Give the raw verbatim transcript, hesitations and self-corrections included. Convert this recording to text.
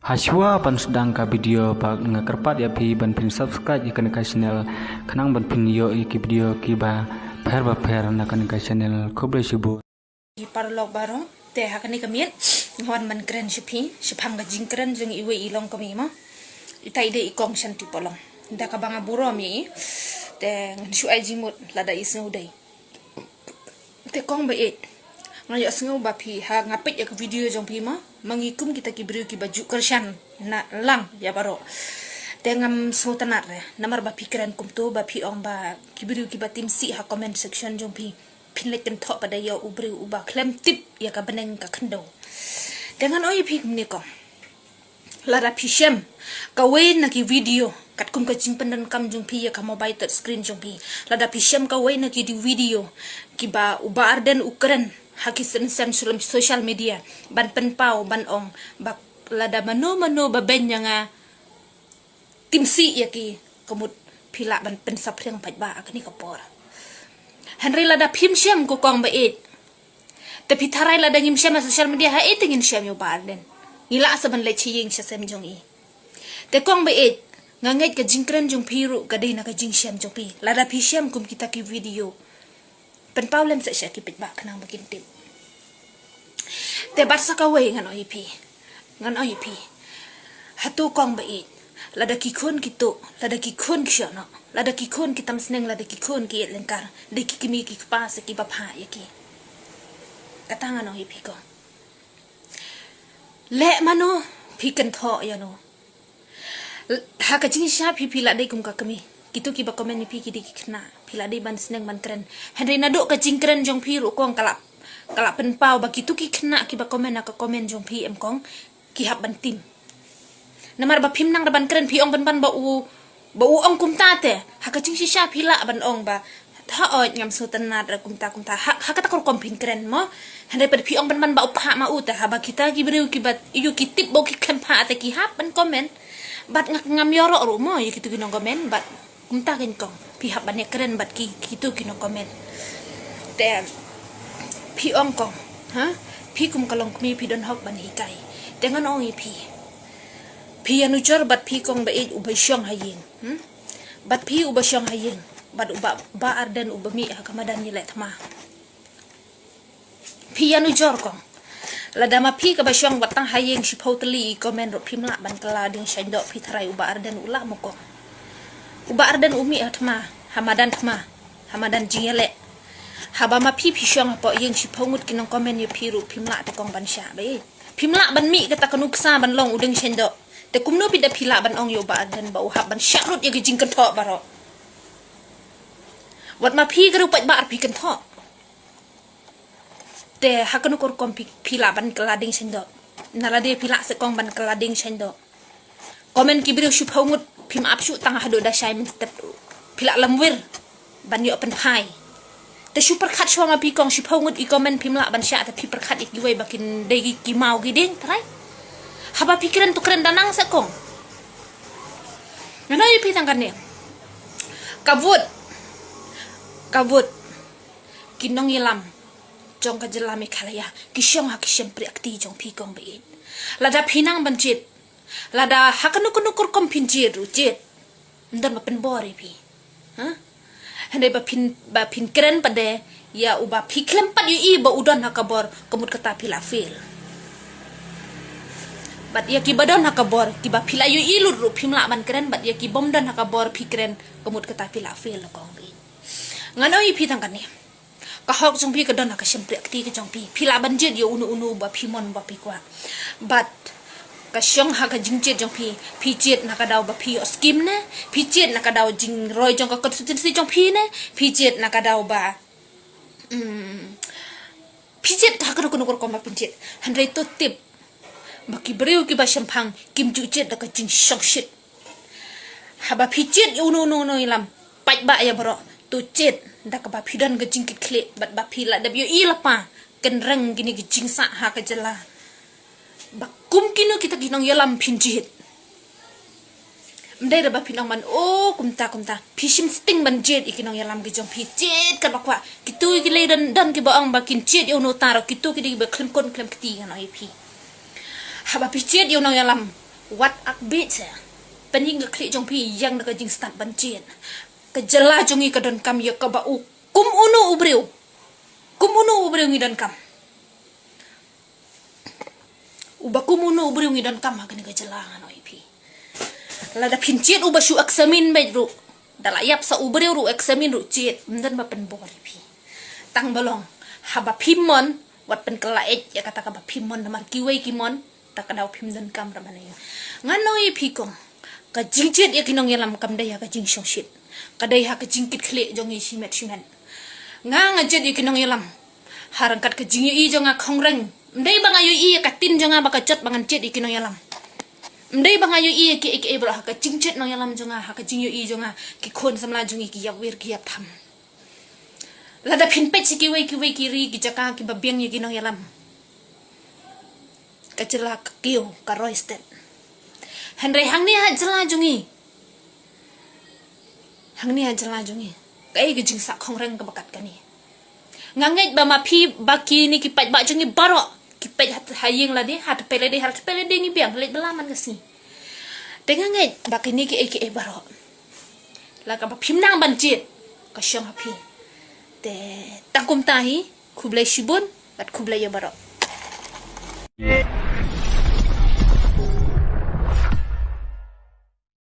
Hashwa ban sdang ka video, ba nga kyrpad ïa phi ban phin subscribe ïa kane ka channel, khnang ban phin ïoh ïa ki video kiba pher ba pher na kane ka channel. Khublei shibun. Ki paralok baroh, te ha kane ka miet nga wan ban kren sha phi shaphang ka jingkren jong iwei i longkmie mo. Ita i dei i Kong Shanti Polong. Da kaba nga burom ïa i, te ngan shu ai jingmut lada i sngew dei. Te Kong ba ïeit, nga ïohsngew ba phi, ha nga peit ïa ka video jong phi mo, ma ngi kum kita ki briew kiba ju kyrshan na lang ïa baroh. Te ngam sngewtynnat re namar ba phi kren kumto, ba phi ong ba ki briew kiba tim sih ha comment section jong phi, phin leit kynthoh pat da ïa u briew uba khlem tip ïa ka bneng ka khyndew. Te ngan ong ïa phi kumne Kong, lada phi shem kawei na ki video, katkum ka jingpyndonkam jong phi ïa ka mobile touch screen jong phi, lada phi shem kawei na ki di video kiba u Bah Ardent u kren ha ki sensor sulem social media, ban pynpaw ban ong ba lada mano mano ba beiñ ïa nga, tim sih ïa ki, ka mut phi lah ban pynsaphriang pat ba ha kane ka por. Hynrei lada phim shem ko Kong ba ïeit, te phi tharai lada ngim shem ha social media, ha ei te ngin shem ïa u Bah Ardent? Ngi lah sa ban leit sha ïing sha sem jong i. Te Kong ba ïeit, nga ngeit ka jingkren jong phi ruh ka dei na ka jingshem jong phi. Lada phi shem kum kita ki video, pynpaw lem sa sha ki paidbah khnang ba kin tip. Te bad sa kawei ngan ong ïa phi, ngan ong ïa phi, hato Kong ba ïeit, lada ki khun ki tuh, lada ki khun ki shoh noh, lada ki khun ki tam sneng, lada ki khun ki ïeit lyngkar, dei ki kmie ki kpa sa kiba phah ïa ki. Kata ngan ong ïa phi Kong. Leh mano, phi kynthoh ïa no. Ha ka jingshisha phi, phi lah dei kum ka kmie. Kito kiba comment ïa phi ki dei ki khynnah, phi lah dei ban sneng ban kren. Hynrei naduh ka jingkren jong phi ruh Kong, ka lah, ka lah pynpaw ba kito ki khynnah kiba comment ha ka comment jong phi em Kong, ki hap ban tim. Namar ba phim nang da ban kren, phi ong pynban ba u, ba u ong kumta, te ha ka jingshisha phi lah ban ong ba, ha oi, ngam sngewtynnat re kumta kumta. Ha, ha kata ka rukom phin kren mo. Hynrei pat phi ong pynban ba u phah ma u, te haba kita ki briew kiba ïoh ki tip ba u ki khlem phah te ki hap ban comment. Bad nga, ngam ïaroh ruh mo ïa kito ki nong comment, bad kumta kein Kong, phi hap ban ïa kren bad ki, kito ki nong comment. Te phi ong Kong, ha? Phi kum ka longkmie phi don hok ban hikai. Te ngan ong ïa phi, phi ïanujor bad phi Kong ba ïeit uba shong ha ïing, hmm? Bad phi uba shong ha ïing, bad u Bah, Bah Ardent uba mih ha ka madan ïaleh thma. Phi ïanujor Kong. Lada ma phi kaba shong bad tang ha ïing shiphew tylli i comment ruh phim lah ban kylla ding shain doh, phi tharai u Bah Ardent u lah mo Kong? U Bah Ardent u mih ha thma, ha madan thma, ha madan jingïaleh. Haba ma phi phi shong hapoh ïing shiphew ngut ki nong comment ïa phi ruh phim lah te Kong ban shah ba ïeit. Phim lah ban mih kata ka nuksa ban long u ding shain doh. Te kumno phi da phi lah ban ong ïa u Bah Ardent ba u hap ban shah lut ïa ki jingkynthoh baroh? Wat ma phi ka ruh pat ba ar phi kynthoh. Te ha kano ka rukom phi, phi lah ban kylla ding shain doh? Na lade phi lah se Kong ban kylla ding shain doh. Comment ki briew shiphew ngut phim ap shuh tang haduh da shai mynstep. Phi lah lamwir ban ïoh pynphai. Te shu pyrkhat shuwa ma phi Kong, shiphew ngut i comment phim lah ban shah, te phi pyrkhat ïa kiwei ba kin dei ki, ki maw ki dieng trai. Haba phi kren to kren da nang se Kong. Ngan ong ïa phi tang kane. Ka vote, ka vote, ki nongïalam jong ka jylla Meghalaya ki shong ha ki shympriah kti jong phi Kong ba ïeit. Lada phi nang ban jied, lada ha kano kano ka rukom phin jied ruh jied, ym don ba pynbor ïa phi. Ha? Hynrei ba phin, ba phin kren pat de ïa uba phi khlem pat ïohi ba u don ha ka bor, ka mut kata phi lah fail. Bad ïa kiba don ha ka bor, kiba phi lah ïohi lut ruh phim lah ban kren, bad ïa ki bym don ha ka bor phi kren, ka mut kata phi lah fail Kong ba ïeit. Ngan ong ïa phi tang kane. Ka hok jong phi ka don ha ka shympriah kti ka jong phi. Phi lah ban jied ïa uno uno ba phi mon ba phi kwah. Bad ka shong ha ka jingjied jong phi, phi jied na ka daw ba phi ïoh skim ne, phi jied na ka daw jingroi jong ka constituency jong phi ne, phi jied na ka daw ba, mm, phi jied ha kano kano ka rukom ba phin jied. Hynrei to tip ba ki briew kiba shemphang kim ju jied da ka jingshongshit. Haba phi jied ïa uno uno uno i lam, paidbah ïa baroh, to jied da kaba phi don ka jingkitkhlieh bad ba phi lah dep ïohi lypa kynreng kine ki jingsah ha ka jylla. Ba kum kino kita ki nongïalam phin jied. Ym dei re ba phin ong ban, oh, kumta kumta. Phi shim sting ban jied ïa ki nongïalam ki jong phi, jied katba kwah. Kito ki lei don, don kiba ong ba kin jied ïa uno uta ruh, kito ki dei kiba khlem khun khlem kti, ngan ong ïa phi. Haba phi jied ïa u nongïalam, Wat ak bit se. Pynïeng ka khlieh jong phi ïeng da ka jingstad ban jied. Ka jylla jong ngi ka donkam ïa kaba u kum uno u briew. Kum uno u briew ngi donkam. Uba kum uno u briew ngi donkam ha kane ka jylla, ngan ong ïa phi. Lada phin jied uba shu examine beit ruh, da la ïap sa u briew ruh examine ruh jied, ym don ba pynbor ïa phi. Tang ba long haba phim mon, wat pynkylla eit ïa kata kaba phim mon, namar kiwei ki mon, ta ka daw phim donkam ra ban ïa. Ngan ong ïa phi kong, ka jingjied ïa ki nongïalam kam dei ha ka jingshongshit, ka dei ha ka jingkitkhlieh jong ngi shimet shimet. Nga nga jied ïa ki nongïalam ha ryngkat ka jingïohi jong nga khongreng. Ym dei ba nga ïohi ïa ka ktien jong nga ba ka jot ba ngan jied ïa ki nongïalam. Ym dei ba nga ïohi ïa kiei kiei baroh, ha ka jingjied nongïalam jong nga, ha ka jingïohi jong nga, ki khun samla jong ngi ki ïap wir ki ïap tham. Lada phin peit sha kiwei kiwei ki ri ki jaka kiba biang ïa ki nongïalam, ka jylla ka kiew, ka roi stet. Hynrei hangne ha jylla jong ngi, hangne ha jylla jong ngi, kaei ka jingsah khongreng kaba kat kane? Nga ngeit ba ma phi, ba kine ki paidbah jong ngi baroh ki peit ha, ha ïing lade, ha tpei lade, ha tpei lade ngi biang, leit bylla man ka sngi. Te nga ngeit ba kine kiei kiei baroh, la kaba phim nang ban jied, ka shong ha phi. Te tang kumta hi, khublei shibun bad khublei ïa baroh.